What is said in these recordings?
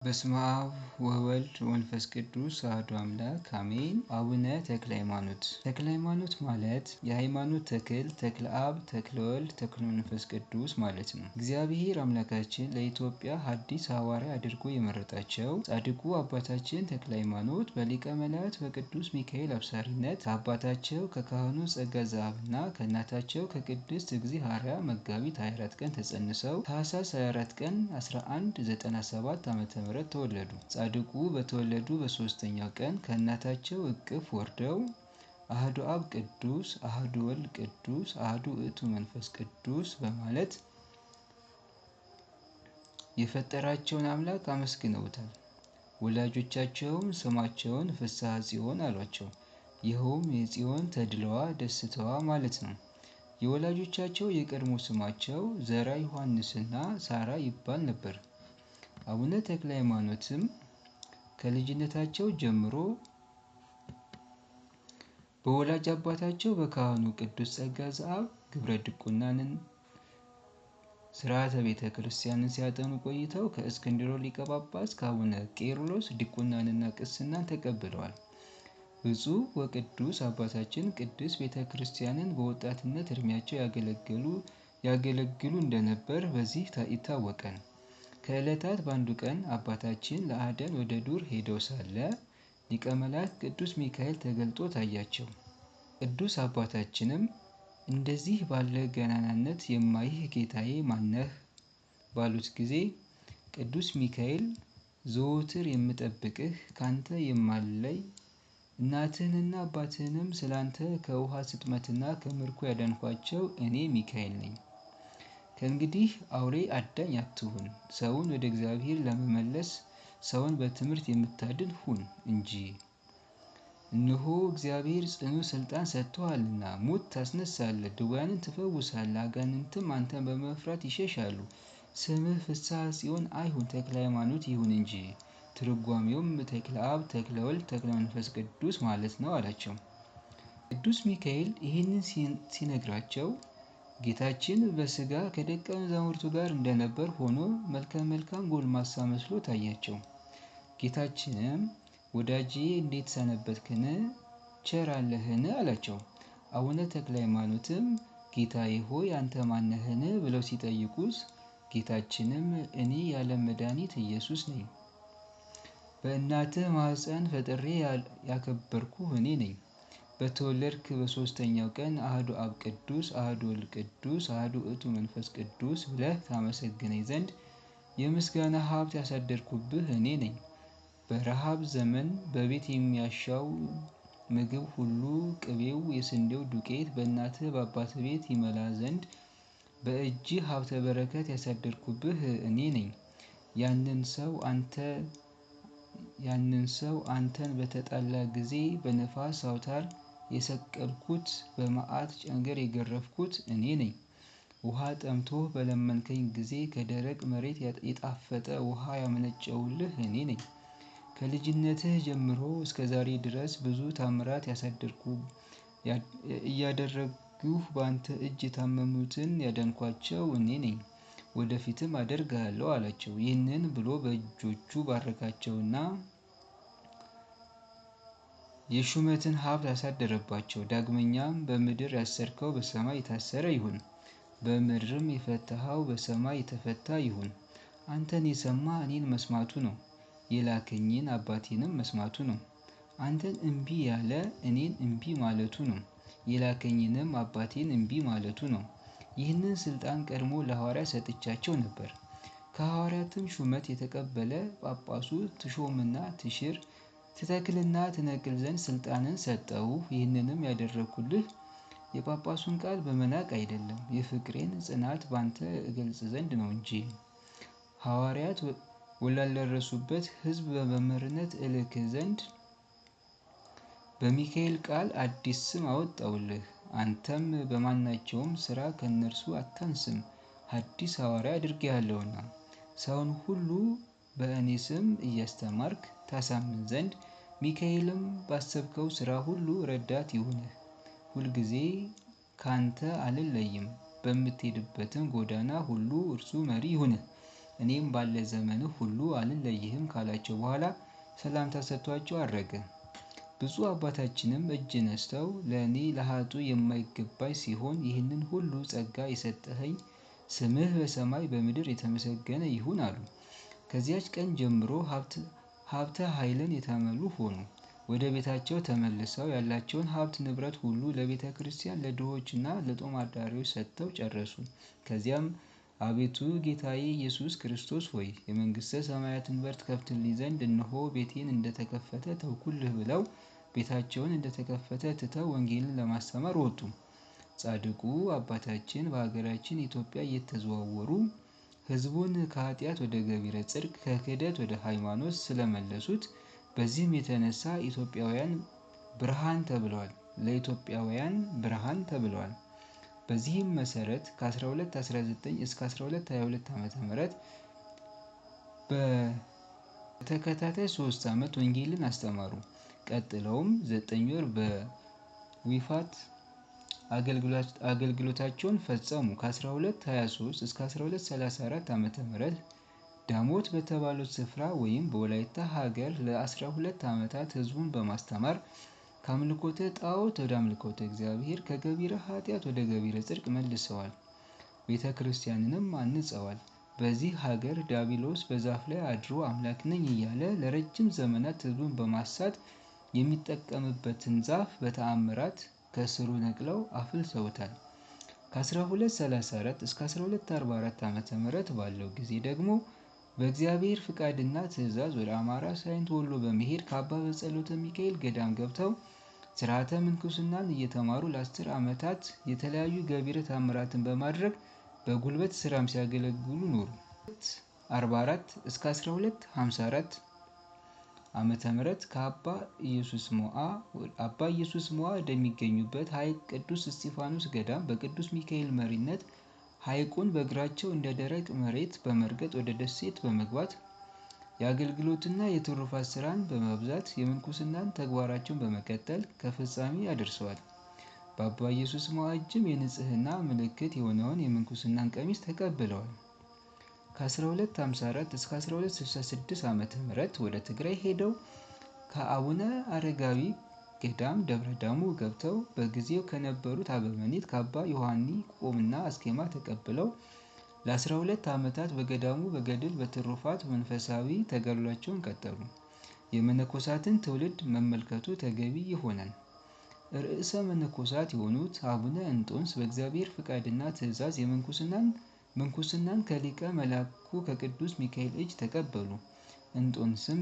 በስመ አብ ወወልድ ወመንፈስ ቅዱስ አሐዱ አምላክ አሜን። አቡነ ተክለ ሃይማኖት። ተክለ ሃይማኖት ማለት የሃይማኖት ተክል፣ ተክለ አብ፣ ተክለ ወልድ፣ ተክለ መንፈስ ቅዱስ ማለት ነው። እግዚአብሔር አምላካችን ለኢትዮጵያ ሐዲስ ሐዋርያ አድርጎ የመረጣቸው ጻድቁ አባታችን ተክለ ሃይማኖት በሊቀ መላእክት በቅዱስ ሚካኤል አብሳሪነት ከአባታቸው ከካህኑ ጸጋ ዘአብና ከእናታቸው ከቅድስት እግዚእ ኃረያ መጋቢት 24 ቀን ተጸንሰው ታኅሳስ 24 ቀን 1197 ዓ.ም ተወለዱ። ጻድቁ በተወለዱ በሦስተኛው ቀን ከእናታቸው እቅፍ ወርደው አሐዱ አብ ቅዱስ፣ አሐዱ ወልድ ቅዱስ፣ አሐዱ ውእቱ መንፈስ ቅዱስ በማለት የፈጠራቸውን አምላክ አመስግነውታል። ወላጆቻቸውም ስማቸውን ፍስሐ ጽዮን አሏቸው። ይኸውም የጽዮን ተድላዋ ደስታዋ ማለት ነው። የወላጆቻቸው የቀድሞ ስማቸው ዘራ ዮሐንስና ሳራ ይባል ነበር። አቡነ ተክለ ሃይማኖትም ከልጅነታቸው ጀምሮ በወላጅ አባታቸው በካህኑ ቅዱስ ጸጋ ዘአብ ግብረ ድቁናንን ሥርዓተ ቤተ ክርስቲያንን ሲያጠኑ ቆይተው ከእስክንድሮ ሊቀ ጳጳስ ከአቡነ ቄርሎስ ዲቁናንና ቅስናን ተቀብለዋል። ብፁዕ ወቅዱስ አባታችን ቅድስት ቤተ ክርስቲያንን በወጣትነት ዕድሜያቸው ያገለግሉ እንደነበር በዚህ ይታወቃል። ከዕለታት በአንዱ ቀን አባታችን ለአደን ወደ ዱር ሄደው ሳለ ሊቀ መላእክት ቅዱስ ሚካኤል ተገልጦ ታያቸው። ቅዱስ አባታችንም እንደዚህ ባለ ገናናነት የማይህ ጌታዬ ማነህ? ባሉት ጊዜ ቅዱስ ሚካኤል ዘወትር የምጠብቅህ ካንተ የማልለይ እናትህንና አባትህንም ስላንተ ከውሃ ስጥመትና ከምርኮ ያዳንኳቸው እኔ ሚካኤል ነኝ። ከእንግዲህ አውሬ አዳኝ አትሁን፣ ሰውን ወደ እግዚአብሔር ለመመለስ ሰውን በትምህርት የምታድን ሁን እንጂ። እነሆ እግዚአብሔር ጽኑ ስልጣን ሰጥቶሃልና ሙት ታስነሳለህ፣ ድውያንን ትፈውሳለህ፣ አጋንንትም አንተን በመፍራት ይሸሻሉ። ስምህ ፍስሐ ጽዮን አይሁን ተክለ ሃይማኖት ይሁን እንጂ። ትርጓሜውም ተክለ አብ፣ ተክለ ወልድ፣ ተክለ መንፈስ ቅዱስ ማለት ነው አላቸው። ቅዱስ ሚካኤል ይህንን ሲነግራቸው ጌታችን በሥጋ ከደቀ መዛሙርቱ ጋር እንደነበር ሆኖ መልከ መልካም ጎልማሳ መስሎ ታያቸው። ጌታችንም ወዳጄ እንዴት ሰነበትክን? ቸር አለህን? አላቸው። አቡነ ተክለ ሃይማኖትም ጌታዬ ሆይ አንተ ማነህን? ብለው ሲጠይቁት ጌታችንም እኔ የዓለም መድኃኒት ኢየሱስ ነኝ። በእናትህ ማኅፀን ፈጥሬ ያከበርኩህ እኔ ነኝ። በተወለድክ በሦስተኛው ቀን አሐዱ አብ ቅዱስ፣ አሐዱ ወልድ ቅዱስ፣ አሐዱ ውእቱ መንፈስ ቅዱስ ብለህ ታመሰግነኝ ዘንድ የምስጋና ሀብት ያሳደርኩብህ እኔ ነኝ። በረሃብ ዘመን በቤት የሚያሻው ምግብ ሁሉ ቅቤው፣ የስንዴው ዱቄት በእናትህ በአባትህ ቤት ይመላ ዘንድ በእጅህ ሀብተ በረከት ያሳደርኩብህ እኔ ነኝ። ያንን ሰው አንተን በተጣላ ጊዜ በነፋስ አውታር የሰቀልኩት በመዓት ጨንገር የገረፍኩት እኔ ነኝ። ውሃ ጠምቶህ በለመንከኝ ጊዜ ከደረቅ መሬት የጣፈጠ ውሃ ያመነጨውልህ እኔ ነኝ። ከልጅነትህ ጀምሮ እስከ ዛሬ ድረስ ብዙ ታምራት ያሳደርኩ እያደረግሁ በአንተ እጅ የታመሙትን ያዳንኳቸው እኔ ነኝ። ወደፊትም አደርግሃለሁ አላቸው። ይህንን ብሎ በእጆቹ ባረካቸውና የሹመትን ሀብት አሳደረባቸው። ዳግመኛም በምድር ያሰርከው በሰማይ የታሰረ ይሁን፣ በምድርም የፈታኸው በሰማይ የተፈታ ይሁን። አንተን የሰማ እኔን መስማቱ ነው፣ የላከኝን አባቴንም መስማቱ ነው። አንተን እምቢ ያለ እኔን እምቢ ማለቱ ነው፣ የላከኝንም አባቴን እምቢ ማለቱ ነው። ይህንን ስልጣን ቀድሞ ለሐዋርያት ሰጥቻቸው ነበር። ከሐዋርያትም ሹመት የተቀበለ ጳጳሱ ትሾምና ትሽር ትተክልና ትነቅል ዘንድ ስልጣንን ሰጠው። ይህንንም ያደረግኩልህ የጳጳሱን ቃል በመናቅ አይደለም፣ የፍቅሬን ጽናት ባንተ እገልጽ ዘንድ ነው እንጂ። ሐዋርያት ወላልደረሱበት ሕዝብ በመምህርነት እልክህ ዘንድ በሚካኤል ቃል አዲስ ስም አወጣውልህ። አንተም በማናቸውም ሥራ ከእነርሱ አታንስም፣ ሐዲስ ሐዋርያ አድርጌሃለሁና። ሰውን ሁሉ በእኔ ስም እያስተማርክ ታሳምን ዘንድ ሚካኤልም ባሰብከው ሥራ ሁሉ ረዳት ይሁንህ። ሁልጊዜ ካንተ አልለይም፣ በምትሄድበትም ጎዳና ሁሉ እርሱ መሪ ይሁንህ። እኔም ባለ ዘመንህ ሁሉ አልለይህም ካላቸው በኋላ ሰላምታ ሰጥቷቸው አረገ። ብፁዕ አባታችንም እጅ ነስተው ለእኔ ለኃጥኡ የማይገባኝ ሲሆን ይህንን ሁሉ ጸጋ የሰጠኸኝ ስምህ በሰማይ በምድር የተመሰገነ ይሁን አሉ። ከዚያች ቀን ጀምሮ ሀብተ ኃይልን የተመሉ ሆኑ። ወደ ቤታቸው ተመልሰው ያላቸውን ሀብት ንብረት ሁሉ ለቤተ ክርስቲያን፣ ለድሆችና ለጦም አዳሪዎች ሰጥተው ጨረሱ። ከዚያም አቤቱ ጌታዬ ኢየሱስ ክርስቶስ ሆይ የመንግሥተ ሰማያትን በር ትከፍትልኝ ዘንድ እነሆ ቤቴን እንደተከፈተ ተውኩልህ ብለው ቤታቸውን እንደተከፈተ ትተው ወንጌልን ለማስተማር ወጡ። ጻድቁ አባታችን በሀገራችን ኢትዮጵያ እየተዘዋወሩ ሕዝቡን ከኃጢአት ወደ ገቢረ ጽድቅ፣ ከክህደት ወደ ሃይማኖት ስለመለሱት በዚህም የተነሳ ኢትዮጵያውያን ብርሃን ተብለዋል። ለኢትዮጵያውያን ብርሃን ተብለዋል። በዚህም መሰረት ከ1219 እስከ 1222 ዓ.ም በተከታታይ 3 ዓመት ወንጌልን አስተማሩ። ቀጥለውም 9 ወር በዊፋት አገልግሎታቸውን ፈጸሙ። ከ1223 እስከ 1234 ዓ.ም ዳሞት በተባሉት ስፍራ ወይም በወላይታ ሀገር ለ12 ዓመታት ሕዝቡን በማስተማር ከአምልኮተ ጣዖት ወደ አምልኮተ እግዚአብሔር፣ ከገቢረ ኃጢአት ወደ ገቢረ ጽድቅ መልሰዋል። ቤተ ክርስቲያንንም አንጸዋል። በዚህ ሀገር ዲያብሎስ በዛፍ ላይ አድሮ አምላክ ነኝ እያለ ለረጅም ዘመናት ሕዝቡን በማሳት የሚጠቀምበትን ዛፍ በተአምራት ከስሩ ነቅለው አፍልሰውታል። ከ1234 እስከ 1244 ዓ.ም ባለው ጊዜ ደግሞ በእግዚአብሔር ፍቃድና ትእዛዝ ወደ አማራ ሳይንት ወሎ በመሄድ ከአባ በጸሎተ ሚካኤል ገዳም ገብተው ስርዓተ ምንኩስናን እየተማሩ ለ10 ዓመታት የተለያዩ ገቢረ ተአምራትን በማድረግ በጉልበት ስራም ሲያገለግሉ ኖሩ። 44 እስከ 1254 ዓመተ ምህረት ከአባ ኢየሱስ ሞዓ አባ ኢየሱስ ሞዓ ወደሚገኙበት ሐይቅ ቅዱስ እስጢፋኖስ ገዳም በቅዱስ ሚካኤል መሪነት ሐይቁን በእግራቸው እንደ ደረቅ መሬት በመርገጥ ወደ ደሴት በመግባት የአገልግሎትና የትሩፋት ስራን በማብዛት የምንኩስናን ተግባራቸውን በመቀጠል ከፍጻሜ ያደርሰዋል። በአባ ኢየሱስ ሞዓ እጅም የንጽህና ምልክት የሆነውን የምንኩስናን ቀሚስ ተቀብለዋል። ከ1254 እስከ 1266 ዓመተ ምህረት ወደ ትግራይ ሄደው ከአቡነ አረጋዊ ገዳም ደብረ ዳሞ ገብተው በጊዜው ከነበሩት አበምኔት ከአባ ዮሐኒ ቆብና አስኬማ ተቀብለው ለ12 ዓመታት በገዳሙ በገድል በትሩፋት መንፈሳዊ ተጋድሏቸውን ቀጠሉ። የመነኮሳትን ትውልድ መመልከቱ ተገቢ ይሆናል። ርዕሰ መነኮሳት የሆኑት አቡነ እንጦንስ በእግዚአብሔር ፍቃድና ትእዛዝ ምንኩስናን ከሊቀ መላኩ ከቅዱስ ሚካኤል እጅ ተቀበሉ። እንጦንስም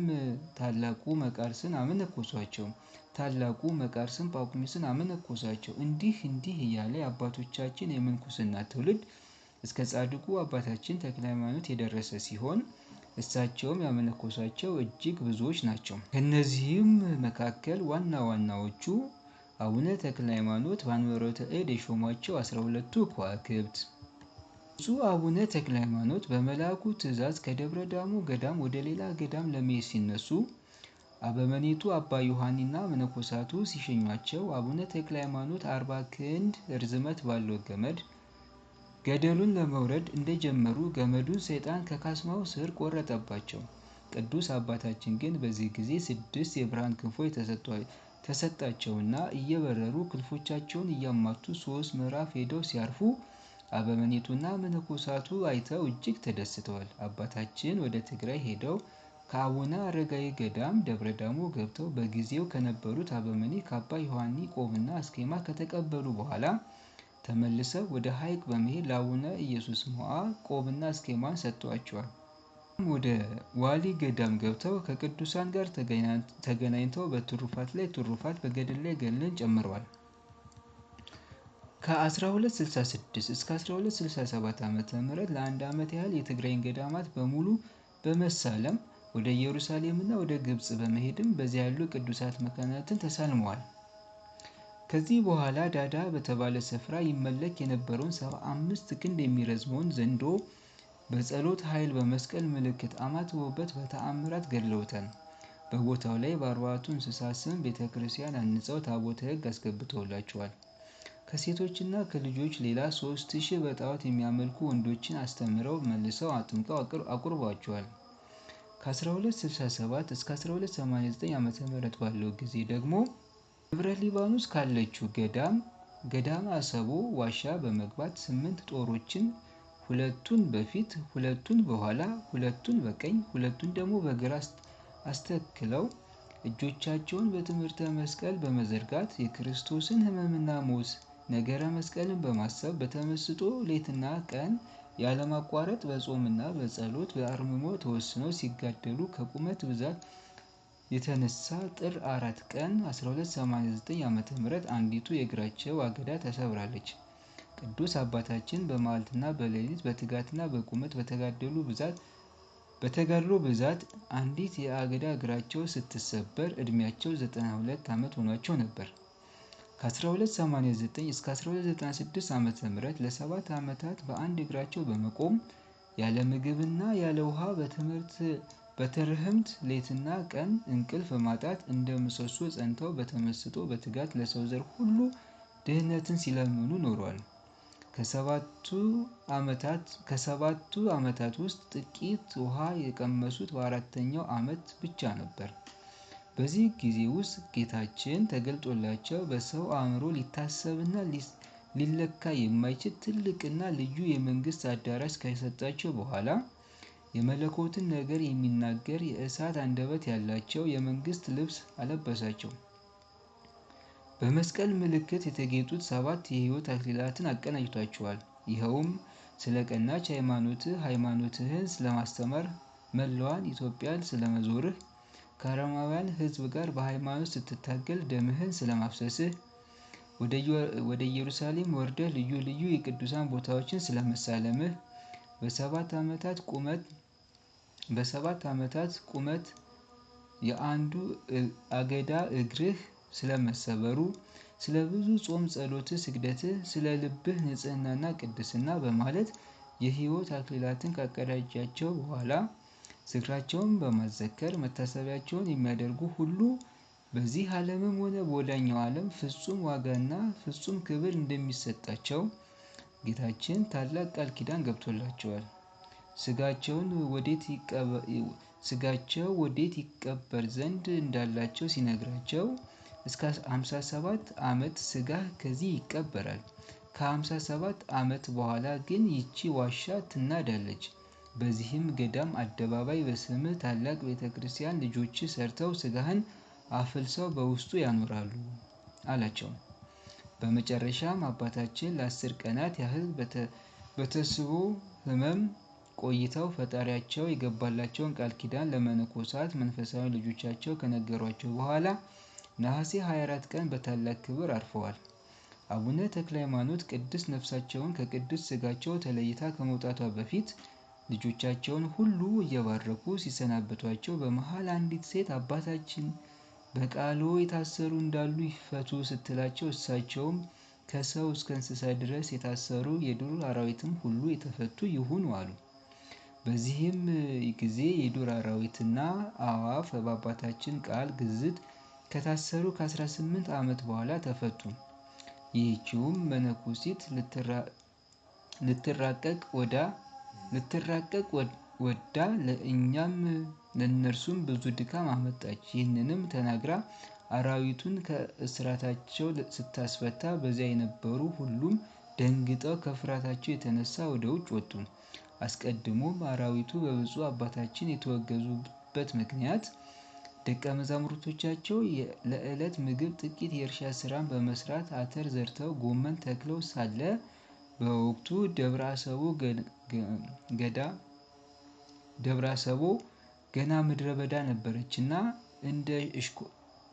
ታላቁ መቃርስን አመነኮሷቸው። ታላቁ መቃርስም ጳኩሚስን አመነኮሳቸው። እንዲህ እንዲህ እያለ የአባቶቻችን የምንኩስና ትውልድ እስከ ጻድቁ አባታችን ተክለ ሃይማኖት የደረሰ ሲሆን እሳቸውም ያመነኮሷቸው እጅግ ብዙዎች ናቸው። ከእነዚህም መካከል ዋና ዋናዎቹ አቡነ ተክለ ሃይማኖት በአንበሮተ እድ የሾሟቸው 12ቱ ከዋክብት፣ ብፁዕ አቡነ ተክለ ሃይማኖት በመልአኩ ትእዛዝ ከደብረ ዳሞ ገዳም ወደ ሌላ ገዳም ለመሄድ ሲነሱ አበመኔቱ አባ ዮሐኒና መነኮሳቱ ሲሸኟቸው አቡነ ተክለ ሃይማኖት 40 ክንድ ርዝመት ባለው ገመድ ገደሉን ለመውረድ እንደጀመሩ ገመዱን ሰይጣን ከካስማው ስር ቆረጠባቸው። ቅዱስ አባታችን ግን በዚህ ጊዜ 6 የብርሃን ክንፎች ተሰጣቸውና እየበረሩ ክንፎቻቸውን እያማቱ 3 ምዕራፍ ሄደው ሲያርፉ አበመኔቱና መነኮሳቱ አይተው እጅግ ተደስተዋል። አባታችን ወደ ትግራይ ሄደው ከአቡነ አረጋዊ ገዳም ደብረ ዳሞ ገብተው በጊዜው ከነበሩት አበመኔ ከአባ ዮሐኒ ቆብና አስኬማ ከተቀበሉ በኋላ ተመልሰው ወደ ሐይቅ በመሄድ ለአቡነ ኢየሱስ ሞዓ ቆብና አስኬማን ሰጥተዋቸዋል። ወደ ዋሊ ገዳም ገብተው ከቅዱሳን ጋር ተገናኝተው በትሩፋት ላይ ትሩፋት፣ በገድል ላይ ገድልን ጨምረዋል። ከ1266 እስከ 1267 ዓመተ ምህረት ለአንድ ዓመት ያህል የትግራይን ገዳማት በሙሉ በመሳለም ወደ ኢየሩሳሌምና ወደ ግብጽ በመሄድም በዚያ ያሉ ቅዱሳት መካናትን ተሳልመዋል። ከዚህ በኋላ ዳዳ በተባለ ስፍራ ይመለክ የነበረውን 75 ክንድ የሚረዝመውን ዘንዶ በጸሎት ኃይል በመስቀል ምልክት አማትበውበት በተአምራት ገድለውታል። በቦታው ላይ በ4ቱ እንስሳ ስም ቤተ ክርስቲያን አንጸው ታቦተ ሕግ አስገብተውላቸዋል። ከሴቶችና ከልጆች ሌላ 3000 በጣዖት የሚያመልኩ ወንዶችን አስተምረው መልሰው አጥምቀው አቁርበዋቸዋል። ከ1267 እስከ 1289 ዓ.ም ባለው ጊዜ ደግሞ ደብረ ሊባኖስ ካለችው ገዳመ አሰቦ ዋሻ በመግባት 8 ጦሮችን ሁለቱን በፊት፣ ሁለቱን በኋላ፣ ሁለቱን በቀኝ፣ ሁለቱን ደግሞ በግራ አስተክለው እጆቻቸውን በትምህርተ መስቀል በመዘርጋት የክርስቶስን ሕመምና ሞት ነገረ መስቀልን በማሰብ በተመስጦ ሌትና ቀን ያለማቋረጥ በጾምና በጸሎት በአርምሞ ተወስነው ሲጋደሉ ከቁመት ብዛት የተነሳ ጥር 4 ቀን 1289 ዓ.ም አንዲቱ የእግራቸው አገዳ ተሰብራለች። ቅዱስ አባታችን በመዓልትና በሌሊት በትጋትና በቁመት በተጋድሎ ብዛት አንዲት የአገዳ እግራቸው ስትሰበር ዕድሜያቸው 92 ዓመት ሆኗቸው ነበር። ከ1289 እስከ 1296 ዓ.ም ለ7 ዓመታት በአንድ እግራቸው በመቆም ያለ ምግብና ያለ ውሃ በትርህምት ሌትና ቀን እንቅልፍ በማጣት እንደ ምሰሶ ጸንተው በተመስጦ በትጋት ለሰው ዘር ሁሉ ድህነትን ሲለምኑ ኖሯል። ከሰባቱ ዓመታት ውስጥ ጥቂት ውሃ የቀመሱት በአራተኛው ዓመት ብቻ ነበር። በዚህ ጊዜ ውስጥ ጌታችን ተገልጦላቸው በሰው አእምሮ ሊታሰብና ሊለካ የማይችል ትልቅና ልዩ የመንግስት አዳራሽ ከሰጣቸው በኋላ የመለኮትን ነገር የሚናገር የእሳት አንደበት ያላቸው የመንግስት ልብስ አለበሳቸው። በመስቀል ምልክት የተጌጡት 7 የሕይወት አክሊላትን አቀናጅቷቸዋል። ይኸውም ስለ ቀናች ሃይማኖትህን ስለማስተማር መላዋን ኢትዮጵያን ስለመዞርህ፣ ከአረማውያን ሕዝብ ጋር በሃይማኖት ስትታገል ደምህን ስለማፍሰስህ፣ ወደ ኢየሩሳሌም ወርደህ ልዩ ልዩ የቅዱሳን ቦታዎችን ስለመሳለምህ፣ በሰባት ዓመታት ቁመት የአንዱ አገዳ እግርህ ስለመሰበሩ፣ ስለ ብዙ ጾም፣ ጸሎትህ፣ ስግደትህ፣ ስለ ልብህ ንጽህናና ቅድስና በማለት የሕይወት አክሊላትን ካቀዳጃቸው በኋላ ዝክራቸውን በማዘከር መታሰቢያቸውን የሚያደርጉ ሁሉ በዚህ ዓለምም ሆነ በወዲያኛው ዓለም ፍጹም ዋጋና ፍጹም ክብር እንደሚሰጣቸው ጌታችን ታላቅ ቃል ኪዳን ገብቶላቸዋል። ስጋቸው ወዴት ይቀበር ዘንድ እንዳላቸው ሲነግራቸው እስከ 57 ዓመት ስጋህ ከዚህ ይቀበራል። ከ57 ዓመት በኋላ ግን ይቺ ዋሻ ትናዳለች። በዚህም ገዳም አደባባይ በስምህ ታላቅ ቤተክርስቲያን ልጆች ሰርተው ስጋህን አፍልሰው በውስጡ ያኖራሉ አላቸው። በመጨረሻም አባታችን ለ10 ቀናት ያህል በተስቦ ሕመም ቆይተው ፈጣሪያቸው የገባላቸውን ቃል ኪዳን ለመነኮሳት መንፈሳዊ ልጆቻቸው ከነገሯቸው በኋላ ነሐሴ 24 ቀን በታላቅ ክብር አርፈዋል። አቡነ ተክለ ሃይማኖት ቅድስት ነፍሳቸውን ከቅዱስ ስጋቸው ተለይታ ከመውጣቷ በፊት ልጆቻቸውን ሁሉ እየባረኩ ሲሰናበቷቸው በመሃል አንዲት ሴት አባታችን በቃሎ የታሰሩ እንዳሉ ይፈቱ ስትላቸው እሳቸውም ከሰው እስከ እንስሳ ድረስ የታሰሩ የዱር አራዊትም ሁሉ የተፈቱ ይሁኑ አሉ። በዚህም ጊዜ የዱር አራዊትና አዕዋፍ በአባታችን ቃል ግዝት ከታሰሩ ከ18 ዓመት በኋላ ተፈቱ። ይህችውም መነኮሲት ልትራቀቅ ወዳ ለእኛም ለእነርሱም ብዙ ድካም አመጣች። ይህንንም ተናግራ አራዊቱን ከእስራታቸው ስታስፈታ በዚያ የነበሩ ሁሉም ደንግጠው ከፍርሃታቸው የተነሳ ወደ ውጭ ወጡ። አስቀድሞም አራዊቱ በብፁዕ አባታችን የተወገዙበት ምክንያት ደቀ መዛሙርቶቻቸው ለዕለት ምግብ ጥቂት የእርሻ ስራን በመስራት አተር ዘርተው ጎመን ተክለው ሳለ በወቅቱ ደብረ አሰቦ ገና ምድረ በዳ ነበረችና እንደ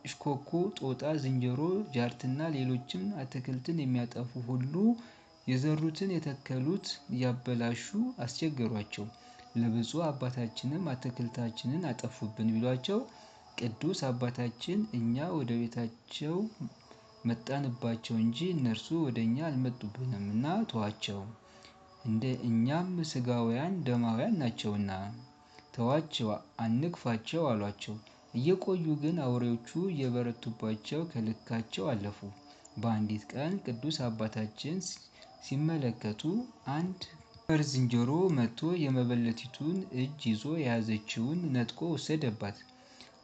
እሽኮኮ፣ ጦጣ፣ ዝንጀሮ፣ ጃርትና ሌሎችም አትክልትን የሚያጠፉ ሁሉ የዘሩትን የተከሉት እያበላሹ አስቸገሯቸው። ለብፁዕ አባታችንም አትክልታችንን አጠፉብን ቢሏቸው ቅዱስ አባታችን እኛ ወደ ቤታቸው መጣንባቸው እንጂ እነርሱ ወደኛ አልመጡብንምና ተዋቸው፣ እንደ እኛም ስጋውያን ደማውያን ናቸውና ተዋቸው፣ አንግፋቸው አሏቸው። እየቆዩ ግን አውሬዎቹ እየበረቱባቸው ከልካቸው አለፉ። በአንዲት ቀን ቅዱስ አባታችን ሲመለከቱ አንድ ዝንጀሮ መጥቶ የመበለቲቱን እጅ ይዞ የያዘችውን ነጥቆ ወሰደባት።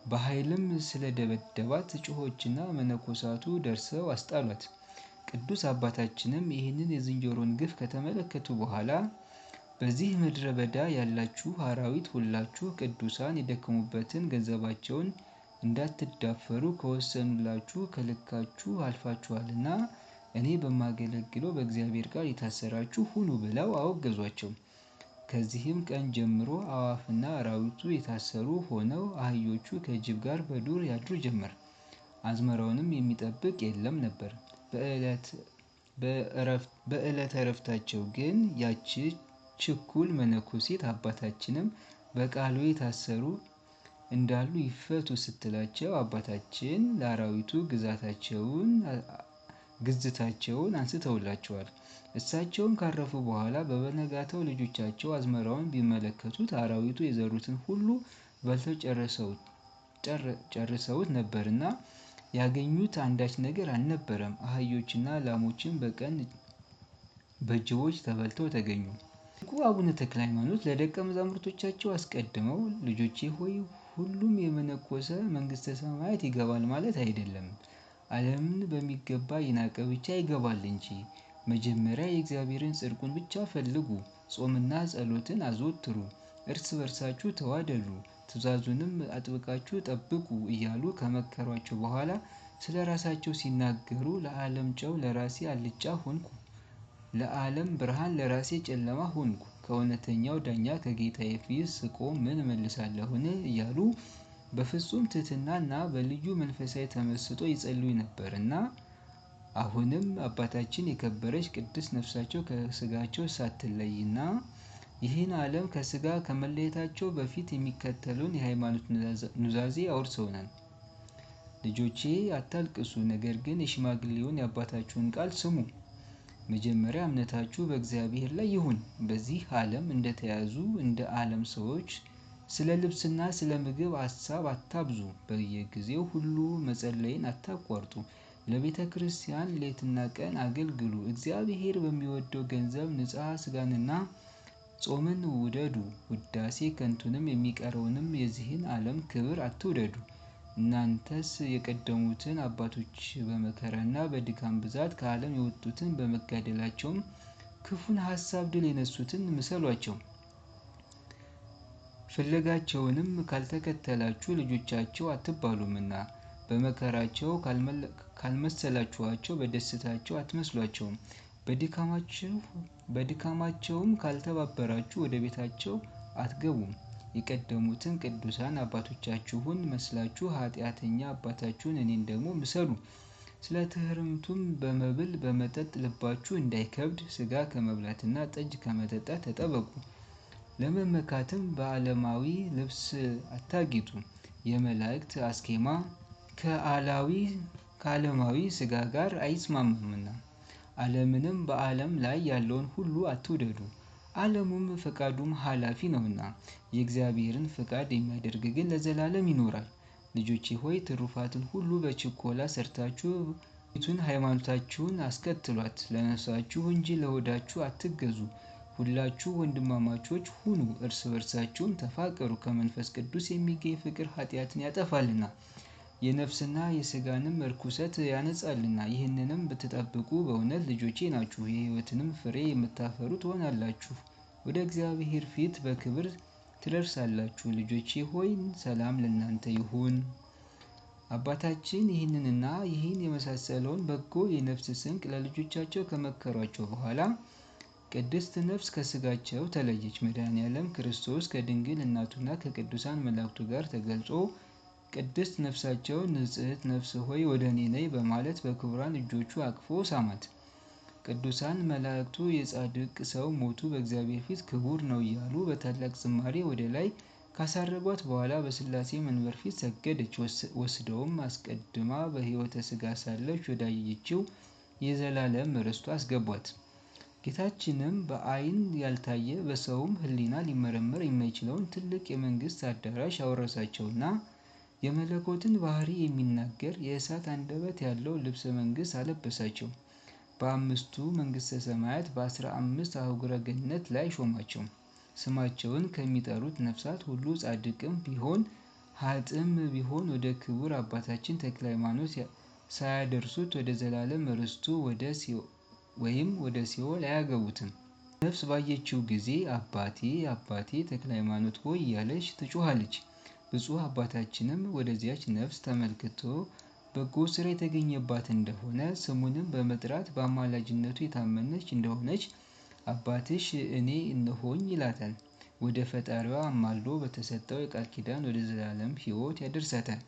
በኃይልም ስለደበደባት ጮኸችና መነኮሳቱ ደርሰው አስጣሏት። ቅዱስ አባታችንም ይህንን የዝንጀሮን ግፍ ከተመለከቱ በኋላ በዚህ ምድረ በዳ ያላችሁ አራዊት ሁላችሁ ቅዱሳን የደከሙበትን ገንዘባቸውን እንዳትዳፈሩ ከወሰኑላችሁ ከልካችሁ አልፋችኋልና እኔ በማገለግለው በእግዚአብሔር ቃል የታሰራችሁ ሁኑ ብለው አወገዟቸው። ከዚህም ቀን ጀምሮ አዕዋፍና አራዊቱ የታሰሩ ሆነው አህዮቹ ከጅብ ጋር በዱር ያድሩ ጀመር። አዝመራውንም የሚጠብቅ የለም ነበር። በዕለተ ዕረፍታቸው ግን ያች ችኩል መነኮሴት አባታችንም በቃሉ የታሰሩ እንዳሉ ይፈቱ ስትላቸው አባታችን ለአራዊቱ ግዝታቸውን አንስተውላቸዋል። እሳቸውም ካረፉ በኋላ በበነጋታው ልጆቻቸው አዝመራውን ቢመለከቱት አራዊቱ የዘሩትን ሁሉ በልተው ጨርሰውት ነበርና ያገኙት አንዳች ነገር አልነበረም። አህዮችና ላሞችን በቀን በጅቦች ተበልተው ተገኙ። አቡነ ተክለ ሃይማኖት ለደቀ መዛሙርቶቻቸው አስቀድመው ልጆቼ ሆይ ሁሉም የመነኮሰ መንግስተ ሰማያት ይገባል ማለት አይደለም። ዓለምን በሚገባ የናቀ ብቻ ይገባል እንጂ። መጀመሪያ የእግዚአብሔርን ጽድቁን ብቻ ፈልጉ፣ ጾምና ጸሎትን አዘወትሩ፣ እርስ በርሳችሁ ተዋደዱ፣ ትእዛዙንም አጥብቃችሁ ጠብቁ እያሉ ከመከሯቸው በኋላ ስለ ራሳቸው ሲናገሩ ለዓለም ጨው ለራሴ አልጫ ሆንኩ፣ ለዓለም ብርሃን ለራሴ ጨለማ ሆንኩ፣ ከእውነተኛው ዳኛ ከጌታዬ ፊት ስቆም ምን እመልሳለሁን? እያሉ በፍጹም ትሕትናና በልዩ መንፈሳዊ ተመስጦ ይጸልዩ ነበርና አሁንም አባታችን የከበረች ቅድስት ነፍሳቸው ከስጋቸው ሳትለይና ይህን ዓለም ከስጋ ከመለየታቸው በፊት የሚከተለውን የሃይማኖት ኑዛዜ አውርሰውናል። ልጆቼ አታልቅሱ፣ ነገር ግን የሽማግሌውን የአባታችሁን ቃል ስሙ። መጀመሪያ እምነታችሁ በእግዚአብሔር ላይ ይሁን። በዚህ ዓለም እንደተያዙ እንደ ዓለም ሰዎች ስለ ልብስና ስለ ምግብ ሐሳብ አታብዙ። በየጊዜው ሁሉ መጸለይን አታቋርጡ። ለቤተ ክርስቲያን ሌትና ቀን አገልግሉ። እግዚአብሔር በሚወደው ገንዘብ ንጽሐ ስጋንና ጾምን ውደዱ። ውዳሴ ከንቱንም የሚቀረውንም የዚህን ዓለም ክብር አትውደዱ። እናንተስ የቀደሙትን አባቶች በመከራና በድካም ብዛት ከዓለም የወጡትን በመጋደላቸውም ክፉን ሐሳብ ድል የነሱትን ምሰሏቸው። ፍለጋቸውንም ካልተከተላችሁ ልጆቻቸው አትባሉምና በመከራቸው ካልመሰላችኋቸው በደስታቸው አትመስሏቸውም። በድካማቸውም ካልተባበራችሁ ወደ ቤታቸው አትገቡም። የቀደሙትን ቅዱሳን አባቶቻችሁን መስላችሁ ኃጢአተኛ አባታችሁን እኔን ደግሞ ምሰሉ። ስለ ትሕርምቱም በመብል በመጠጥ ልባችሁ እንዳይከብድ ስጋ ከመብላትና ጠጅ ከመጠጣት ተጠበቁ። ለመመካትም በዓለማዊ ልብስ አታጊጡ። የመላእክት አስኬማ ከዓለማዊ ስጋ ጋር አይስማማምና። ዓለምንም በዓለም ላይ ያለውን ሁሉ አትውደዱ። ዓለሙም ፈቃዱም ኃላፊ ነውና፣ የእግዚአብሔርን ፈቃድ የሚያደርግ ግን ለዘላለም ይኖራል። ልጆቼ ሆይ ትሩፋትን ሁሉ በችኮላ ሰርታችሁ ቱን ሃይማኖታችሁን አስከትሏት። ለነፍሳችሁ እንጂ ለሆዳችሁ አትገዙ። ሁላችሁ ወንድማማቾች ሁኑ፣ እርስ በርሳችሁም ተፋቀሩ። ከመንፈስ ቅዱስ የሚገኝ ፍቅር ኃጢአትን ያጠፋልና የነፍስና የስጋንም እርኩሰት ያነጻልና። ይህንንም ብትጠብቁ በእውነት ልጆቼ ናችሁ፣ የሕይወትንም ፍሬ የምታፈሩ ትሆናላችሁ፣ ወደ እግዚአብሔር ፊት በክብር ትደርሳላችሁ። ልጆቼ ሆይ ሰላም ለእናንተ ይሁን። አባታችን ይህንንና ይህን የመሳሰለውን በጎ የነፍስ ስንቅ ለልጆቻቸው ከመከሯቸው በኋላ ቅድስት ነፍስ ከስጋቸው ተለየች። መድኃኔዓለም ክርስቶስ ከድንግል እናቱና ከቅዱሳን መላእክቱ ጋር ተገልጾ ቅድስት ነፍሳቸው ንጽሕት ነፍስ ሆይ ወደ እኔ ነይ በማለት በክቡራን እጆቹ አቅፎ ሳማት። ቅዱሳን መላእክቱ የጻድቅ ሰው ሞቱ በእግዚአብሔር ፊት ክቡር ነው እያሉ በታላቅ ዝማሬ ወደ ላይ ካሳረጓት በኋላ በሥላሴ መንበር ፊት ሰገደች። ወስደውም አስቀድማ በሕይወተ ሥጋ ሳለች ወዳየችው የዘላለም ርስቱ አስገቧት። ጌታችንም በዓይን ያልታየ በሰውም ሕሊና ሊመረመር የማይችለውን ትልቅ የመንግስት አዳራሽ አወረሳቸውና የመለኮትን ባህሪ የሚናገር የእሳት አንደበት ያለው ልብሰ መንግስት አለበሳቸው። በአምስቱ መንግስተ ሰማያት በ15 አህጉረ ገነት ላይ ሾማቸው። ስማቸውን ከሚጠሩት ነፍሳት ሁሉ ጻድቅም ቢሆን ኃጥእም ቢሆን ወደ ክቡር አባታችን ተክለ ሃይማኖት ሳያደርሱት ወደ ዘላለም ርስቱ ወይም ወደ ሲኦል አያገቡትም። ነፍስ ባየችው ጊዜ አባቴ አባቴ ተክለ ሃይማኖት ሆይ እያለች ትጮኻለች። ብፁዕ አባታችንም ወደዚያች ነፍስ ተመልክቶ በጎ ስራ የተገኘባት እንደሆነ ስሙንም በመጥራት በአማላጅነቱ የታመነች እንደሆነች አባትሽ እኔ እነሆኝ ይላታል። ወደ ፈጣሪዋ አማልዶ በተሰጠው የቃል ኪዳን ወደ ዘላለም ሕይወት ያደርሳታል።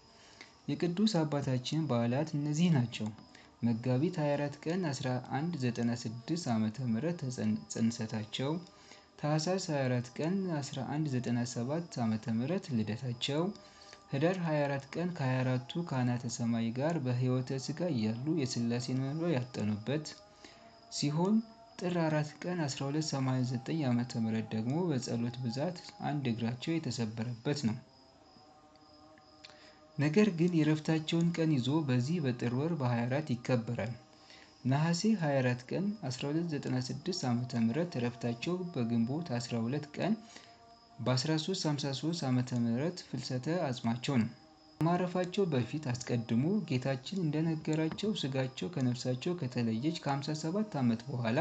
የቅዱስ አባታችን በዓላት እነዚህ ናቸው። መጋቢት 24 ቀን 1196 ዓ.ም ጽንሰታቸው፣ ታኅሳስ 24 ቀን 1197 ዓ.ም ልደታቸው፣ ህዳር 24 ቀን ከ24ቱ ካህናተ ሰማይ ጋር በሕይወተ ሥጋ እያሉ የሥላሴን መንበር ያጠኑበት ሲሆን ጥር 4 ቀን 1289 ዓ.ም ደግሞ በጸሎት ብዛት አንድ እግራቸው የተሰበረበት ነው። ነገር ግን የዕረፍታቸውን ቀን ይዞ በዚህ በጥር ወር በ24 ይከበራል። ነሐሴ 24 ቀን 1296 ዓ.ም ዕረፍታቸው በግንቦት 12 ቀን በ1353 ዓ.ም ፍልሰተ አጽማቸው ነው። ከማረፋቸው በፊት አስቀድሞ ጌታችን እንደነገራቸው ስጋቸው ከነፍሳቸው ከተለየች ከ57 ዓመት በኋላ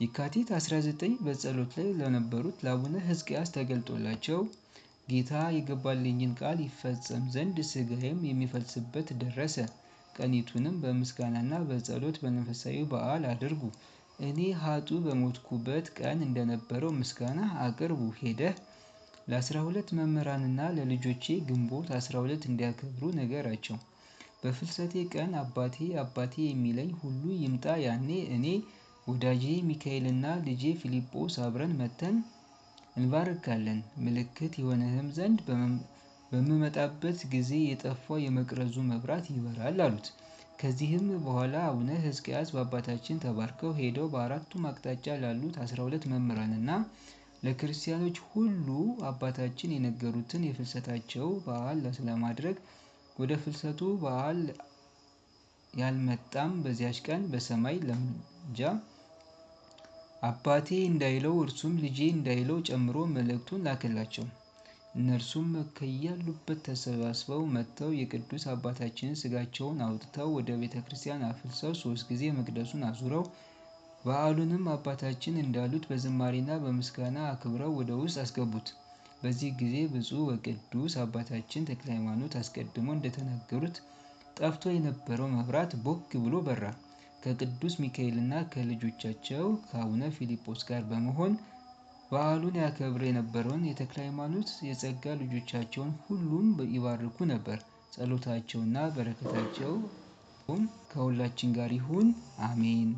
የካቲት 19 በጸሎት ላይ ለነበሩት ለአቡነ ሕዝቅያስ ተገልጦላቸው ጌታ የገባልኝን ቃል ይፈጸም ዘንድ ስጋዬም የሚፈልስበት ደረሰ። ቀኒቱንም በምስጋናና በጸሎት በመንፈሳዊ በዓል አድርጉ። እኔ ኃጥኡ በሞትኩበት ቀን እንደነበረው ምስጋና አቅርቡ። ሄደህ ለ12 መምህራንና ለልጆቼ ግንቦት 12 እንዲያከብሩ ነገራቸው። በፍልሰቴ ቀን አባቴ አባቴ የሚለኝ ሁሉ ይምጣ። ያኔ እኔ ወዳጄ ሚካኤልና ልጄ ፊልጶስ አብረን መተን እንባርካለን። ምልክት የሆነህም ዘንድ በምመጣበት ጊዜ የጠፋው የመቅረዙ መብራት ይበራል አሉት። ከዚህም በኋላ አቡነ ሕዝቅያስ በአባታችን ተባርከው ሄደው በአራቱም አቅጣጫ ላሉት 12 መምህራንና ለክርስቲያኖች ሁሉ አባታችን የነገሩትን የፍልሰታቸው በዓል ስለማድረግ ወደ ፍልሰቱ በዓል ያልመጣም በዚያች ቀን በሰማይ ለምጃ አባቴ እንዳይለው እርሱም ልጄ እንዳይለው ጨምሮ መልእክቱን ላከላቸው። እነርሱም ከያሉበት ተሰባስበው መጥተው የቅዱስ አባታችንን ስጋቸውን አውጥተው ወደ ቤተ ክርስቲያን አፍልሰው 3 ጊዜ መቅደሱን አዙረው በዓሉንም አባታችን እንዳሉት በዝማሬና በምስጋና አክብረው ወደ ውስጥ አስገቡት። በዚህ ጊዜ ብፁዕ ወቅዱስ አባታችን ተክለ ሃይማኖት አስቀድሞ እንደተናገሩት ጠፍቶ የነበረው መብራት ቦግ ብሎ በራ። ከቅዱስ ሚካኤልና ከልጆቻቸው ከአቡነ ፊልጶስ ጋር በመሆን በዓሉን ያከብር የነበረውን የተክለ ሃይማኖት የጸጋ ልጆቻቸውን ሁሉም ይባርኩ ነበር። ጸሎታቸውና በረከታቸው ከሁላችን ጋር ይሁን፣ አሜን።